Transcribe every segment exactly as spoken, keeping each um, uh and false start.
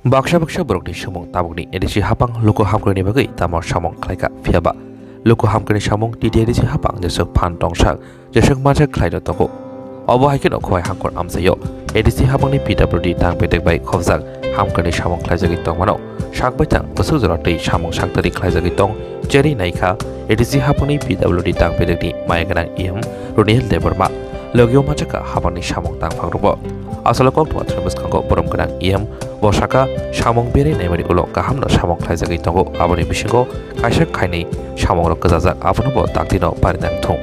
Baksa baksa borokni samung tabukni A D C hapang luku hamkrai ni bagwi tamo samung khlaikha, phiyaba luku hamkrai ni samung T T A D C hapang jeswk phan tongsak jeswk mansak khlaino tongo. Obo hai kheno Khowai Hangkhor amchaio A D C hapangni P W D tang bedek bai khobjak hamkrai ni samung khlaijagwi tongmano. Sak baithang bwswk jora tei samung saktari khlaijagwi tong cherwi naikha A D C hapangni P W D tang bedekni maya gwnang E M Roniel Debbarma. Logio manjakha hapangni samung tangphang rwbo. Aswk kokthoma thwngwi bwskango borom gwnang E M bo sakha, samung berwi naimani ulo kahamno samung khlaijagwi tongo, aboni bisingo kaisa khainwi samungrok kwchajak, abono bo daktino parinang thung.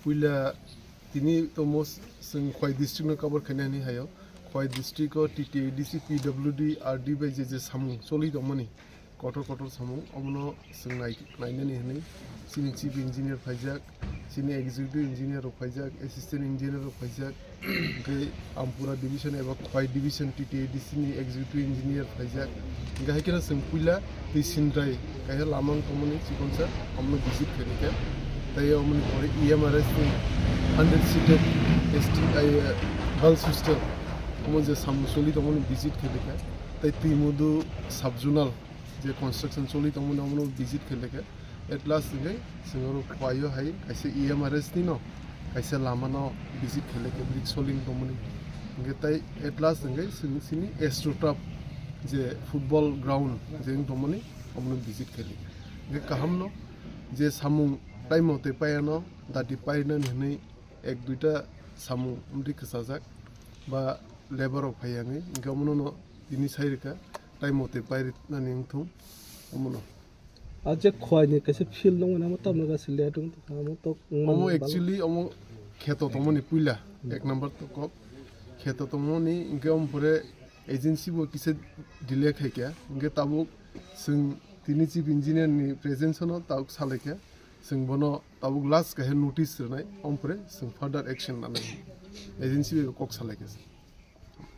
Puila tini tomo chwng Khowai district no cover khainani hayo. Khowai district o T T A D C, P W D, R D bai je je samung choli tongmani, kotor kotor samung, omono chwng nai-, nainani hwnwi chini chief engineer phaijak, chini executive engineer rok phaijak, assistant engineer rok phaijak, hwnkhe Ampura division eba Khowai division T T A D C ni executive engineer phaijak. Hwnkhe hai kheno chwng puila twi sindrai kaisa lama wng tongmani chikonsa, omono visit khaikha. Tei omoni pore E M R S ni hundred seated S T I, eh, girls hostel, omo je samung choli tongmani visit khaikha. Tei Twimodu sub-zonal je construction choli tongmani, omono visit khaikha. At last hwnkhe chwng oro Khowai o hai kaisa E M R S ni no kaisa lama no visit khaikha, bridge soling tongmani. Hwnkhe tei at last hwnkhe chwng chini Astroturf je football ground je wng tongmani, omono visit khaikha. Hwnkhe kaham no je samung time o tei paiya no dati painani hwnwi ek duita samung wngwi kwchajak ba labour rok phai yangwi, hwnkhe omono no tini sai rwkha, time o tei pai rwnani wngthung omono. A je Khowai ni kaisa field nung namo tamno ga sile tung amo tok. Omo actually omo kheto tongmani puila, hmm, ek number to kok kheto tongmani, hwnkhe omo pore agency bo kisa delay khaikha, hwnkhe tabuk chwng tini chief engineer ni presence no tabuk salaikha, chwng bono tabuk last kaisa notice rwnai, omo pore chwng further action lanai agency bai kok salaikha.